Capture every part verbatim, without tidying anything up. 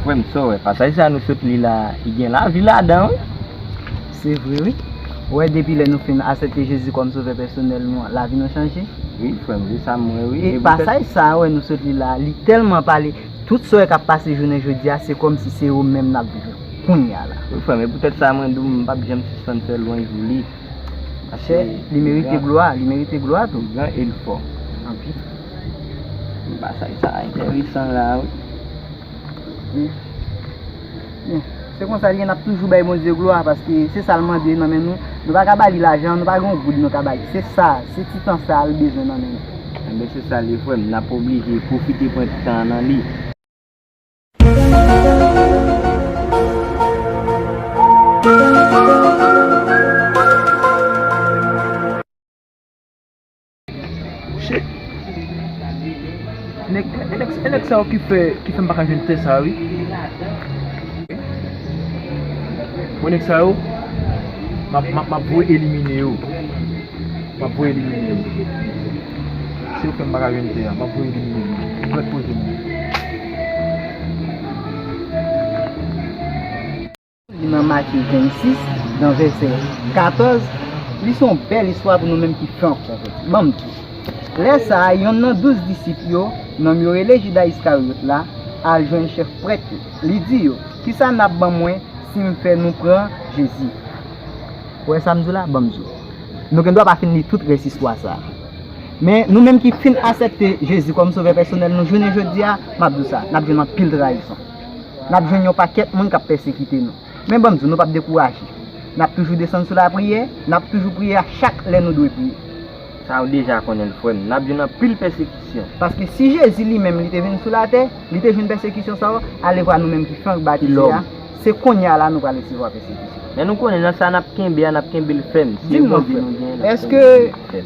Frè m, sa w wè, pasaj sa nou sot li la, li gen lavi ladan, wi. Se vre, wi. Ou wè, depi lè nou fin aksepte Jezi kòm Sovè pèsonèl nou an, lavi nou chanje. Wi, frè m, se sa m wè, wi. E poutèt pasaj sa a, wè, nou sot li la, li tèlman pale, tout sa w wè k ap pase jounen jodi a, se kòmsi se yo menm n ap viv kounye a la. Wi, frè m, e poutèt sa mwen di w, m p ap janm sispann fè lwanj pou li. Paske li merite glwa, li merite glwa tou. Li gran e li fò. Anpil. Pasaj sa a enteresan la, wi. Wi. Wi. Se konsa l ye, n ap toujou bay Bondye glwa, paske se sa l mande nan men nou. Nou pa ka ba li lajan, nou pa gen yon goud nou ka ba li. Se sa, se ti tan sa a l bezwen nan men nou. Enben, se sa l ye, frè m, n ap oblije pwofite pran ti tan an nan li. Shit. Nèg, e nèg, e nèg sa yo ki fè, ki fè m pa ka jwenn tè sa a, wi. Bon, nèg sa yo, m ap, m ap, m ap voye elimine yo. M ap voye elimine yo. Se yo k fè m pa ka jwenn tè a, m ap voye elimine yo. Prèt pou jwenn yo. Li nan Matye vennsis, nan vèsè katòz, li se yon bèl istwa pou nou menm ki fè ankò. Ban m di w. Lè sa a, yonn nan douz disip yo, nonm yo rele Jida Iskaryot la, al jwenn chèf prèt yo. Li di yo, "Kisa n ap ban mwen si m fè nou pran Jezi?" Ou wè sa m di w la? Ban m di w. Nou gen dwa pa fin li tout rès istwa sa a. Men, nou menm ki fin aksepte Jezi kòm Sovè pèsonèl nou, jounen jodi a, m ap di w sa, n ap jwenn anpil trayizon. N ap jwenn yon pakèt moun k ap pèsekite nou. Men ban m di w, nou p ap dekouraje. N ap toujou desann sou lapriyè, n ap toujou priye a chak lè nou dwe priye. Sa w deja konnen l, frè m, n ap jwenn anpil pèsekisyon. Paske si Jezi li menm li te vin sou latè, li te jwenn pèsekisyon sa yo, alevwa nou menm ki fèk batize a, se kounye a la nou pral resevwa pèsekisyon. Men nou konnen nan sa n ap kenbe a, n ap kenbe l fèm. Se Bondye nou genyen, n ap kenbe l fèm.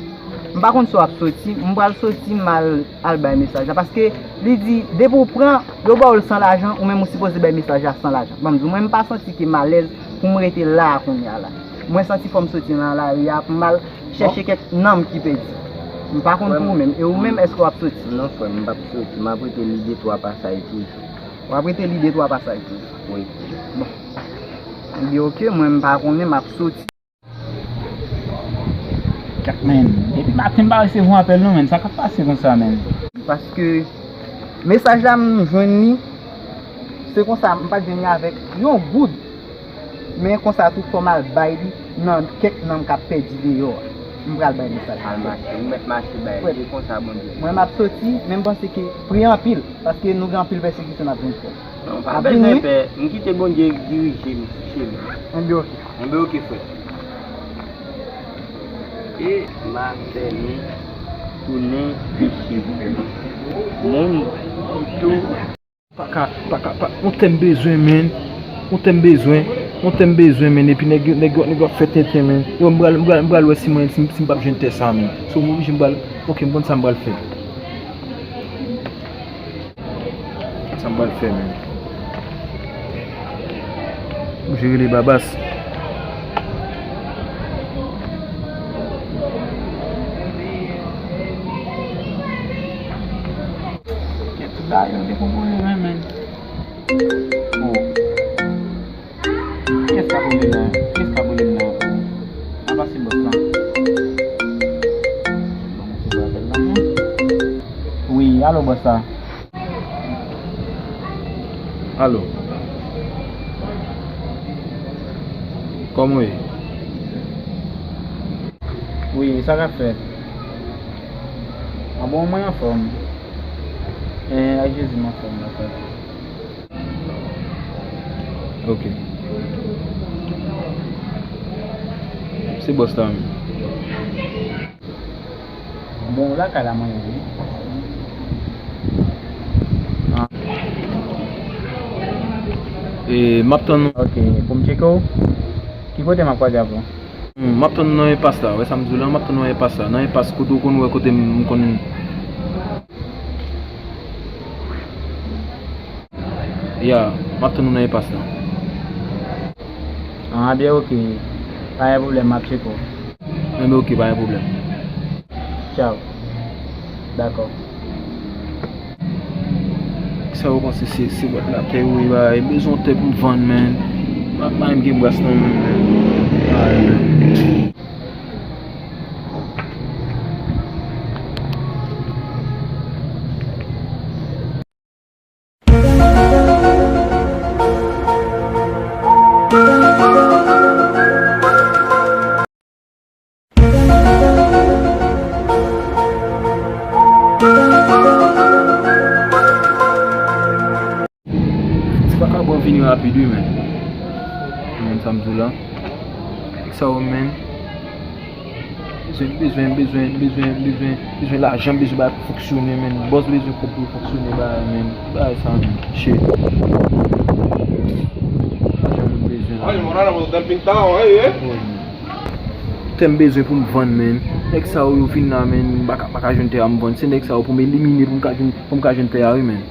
M pa konn si w ap soti, m pral soti, m al, al bay mesaj la. Paske li di, depi w pran, yo ba w l san lajan, ou menm ou sipoze bay mesaj la san lajan. Ban m di w, mwen, m pa santi ke m alèz pou m rete la a kounye a la. Mwen santi fò m soti nan lari a pou m al chèche kèk nanm ki pèdi. M pa konn pou ou menm. E ou menm, èske w ap soti? Non, frè m, m p ap soti. M ap rete li de twa pasaj toujou. W ap rete li de twa pasaj toujou? Wi. Bon. Ebyen, oke, mwen, m pa konnen, m ap soti. Gad, men, depi maten m pa resevwa apèl non, men, sa k ap pase konsa, men? Paske mesaj la m jwenn li, se konsa, m pa t jwenn li avèk yon goud. Men konsa tou fò m al bay li nan kèk nanm k ap pèdi deyò a. M pral bay mesaj la. Al mache, ou mèt mache bay li, e konsa Bondye. Mwen m ap soti, men m panse ke priye anpil, paske nou gen anpil pèsekisyon n ap jwenn frè. Non, pa bezwen pè, m kite Bondye dirije m, cheri. Enben oke. Enben oke, frè. E m a fè nou tounen peche. Moun ki tou. Pa ka, pa ka, pa, yon tè m bezwen, men. Yon tè m bezwen, yon tè m bezwen, men. Epi nèg yo, nèg yo, nèg yo ap fè tenten, men. Yo, m pral, m pral, m pral wè si mwen, si, si m p ap jwenn tè sa, men. So, m oblije m pral, oke, m konn sa m pral fè. Sa m pral fè menm? Oblije rele Babas. Kèt, tout bagay yo dekonpole menm, menm. Oh. Kiyès k ap rele m nan? Kiyès k ap rele m nan? Apa se bòs la? Bon, se apèl la, non? Wi, alo, bòs la. Alo. Kòman w ye? Wi, sa k ap fèt? A bon, mwen anfòm. Eh, ak Jezi, m anfòm, la, frè. Ok. Se bòs la menm. Bon, lakay la mwen ye, wi. Ah. E, m ap tann ou. Ok, pou m tcheke w? Ki kote m ap kwaze avè w? Hmm, m ap tann ou nan enpas la. Wè sa m di w la, m ap tann ou nan enpas la. Nan enpas kote w konn wè kote m, m konn. Ya, m ap tann ou nan enpas la. Ah, byen, ok. Pa gen pwoblèm, m ap tcheke w. Enben, ok, pa gen pwoblèm. Tchaw. Dakò. Sa yo panse se, se bòt latè yo ye, ba, e bezwen tè pou m vann, man. M ap bay m gen bras nan men, man. Ay, man. Ti vakabon vini rapid wi, men. Ou konn sa m di w la. Nèg sa yo, men. Bezwen, bezwen, bezwen, bezwen, bezwen, bezwen lajan, bezwen bagay pou fonksyone, men. Bòs bezwen kòb pou fonksyone bagay, men. Bagay sa, men. Shit. Lajan moun bezwen la. Tè m bezwen pou m vann, men. Nèg sa yo, yo vin la, men. M pa ka, pa ka jwenn tè a m vann. Se nèg sa yo pou m elimine pou m ka jwenn, pou m ka jwenn tè a, wi, men.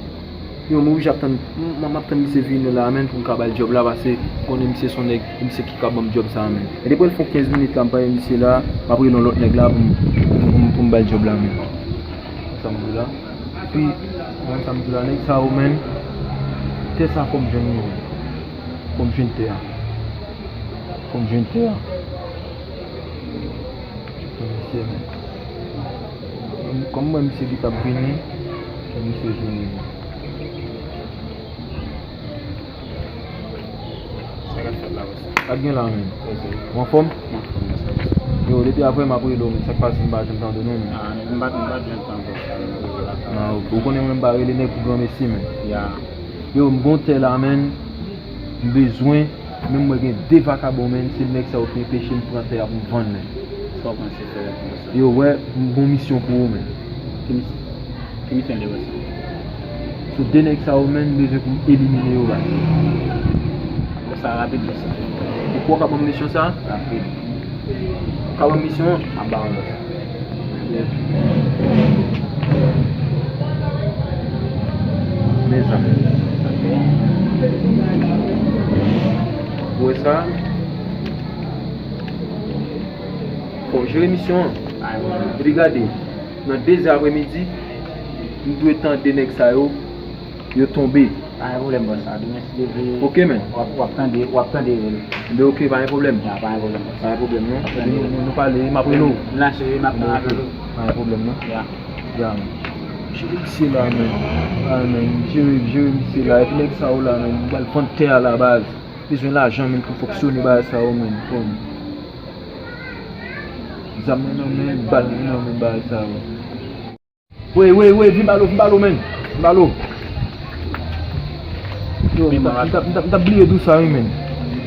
Yo, m oblije ap tann, m, m, m ap tann misye vini la, men, pou m ka ba l djòb la, paske m konnen misye se yon nèg, e misye ki ka ban m djòb sa, men. E depi l fè kenz minit la, m pa wè misye la, m ap rele yon lòt nèg la pou m, pou m, pou m, pou m ba l djòb la, men. Sa m di la. Epi, mwen sa m di la, nèg sa yo, men, tè sa fò m jwenn li, men. Fò m jwenn tè a. Fò m jwenn tè a. Misye, men. Kòm mwen, misye ki t ap vini, fò misye vini, men. Sa k ap fèt la, bòs? Sa k gen la, men? Ou anfòm? M anfòm, mèsi, bòs. Yo, depi apre m ap rele w, men sa k pase m pa janm tande w non, men. Ah, men m pa, m pa t jwenn tan, bòs. Ah, ok. Ou konnen mwen m pa rele nèg pou granmesi, men. Ya. Yo, m gon tè la, men. M bezwen, men mwen gen de vakabon, men. Se nèg sa yo ki enpeche m pran tè a pou m vann, men. Sa w panse fè avèk mwen sa? Yo, wè, m gon misyon pou ou, men. Ki misyon? Ki misyon li wè sa? So, de nèg sa yo, men, m bezwen pou m elimine yo, baz. Fè sa rapid, fè sa. Ou kwè w ka ban m misyon sa? Rapid. Ou ka ban m misyon an? M ap ba w lòt. Mezanmi. Ou wè sa? Fò w jere misyon an. Epi gade, nan de zè apremidi, m dwe tande nèg sa yo, yo tonbe. Pa gen pwoblèm, bòs, a demen si Dye vle. Ok, men. W ap, w ap tande, w ap tande rèl. Enben, ok, pa gen pwoblèm. Ya, pa gen pwoblèm, bòs. Pa gen pwoblèm, non. Epi nou, nou, nou pale, m ap rele w. M lase, m ap tann apèl ou. Pa gen pwoblèm, non. Ya. Ya, men. Jere misye la, men. Ah, men, jere, jere misye la. Epi nèg sa yo la, men. M pral vann tè a la, baz. Bezwen lajan, men, pou fonksyone bagay sa yo, men. Kòm zam nan nan men, bal nan nan men, bagay sa yo. Wey, wey, wey, vin ba l, vin ba l, men. Vin ba l. Yo, m t ap, m t ap, m t ap, m t ap bliye di w sa, wi, men.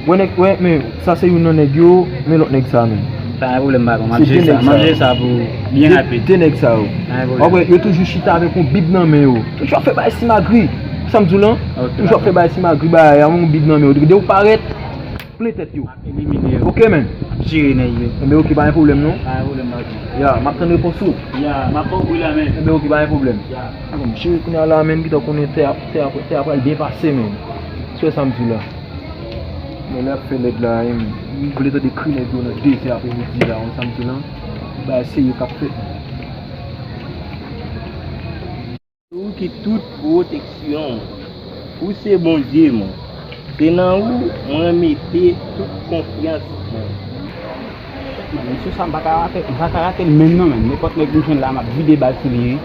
Wè nèg, wè, men, sa se youn nan nèg yo, men lòt nèg sa, men. Pa gen pwoblèm, patwon. M ap jere sa, m ap jere sa pou byen rapid. De nèg sa yo. Pa gen pwoblèm. W ap wè, yo toujou chita avèk yon bib nan men yo. Toujou ap fè bagay simagri. Sa m di w lan? Ok, patwon. Toujou ap fè bagay simagri, bagay, yon bib nan men yo. Depi w parèt, plen tèt yo. Elimine yo. Ok, men. Ap jere nèg yo. Enben, ok, pa gen pwoblèm, non. Pa gen pwoblèm, patwon. Ya, m ap tann repons ou. Ya, m ap ba w wi la, men. Enben, ok, pa gen pwoblèm. Ya. Bon, m cheri kounye a la, men, m gentan konnen tè a, tè a, tè a pral byen pase, men. Sou sa m di w la. Men lè ap fè lèd la, men. M vle tande kri nèg yo nan de zè apremidi la, wè sa m di w lan. Bagay serye k ap fèt. Ou ki tout pwoteksyon mwen. Ou se Bondye mwen. Se nan ou mwen mete tout konfyans mwen. Mesye sa, m pa ka rate, m pa ka rate l menm non, men. Nenpòt nèg m jwenn la, m ap vide bal sou li, wi.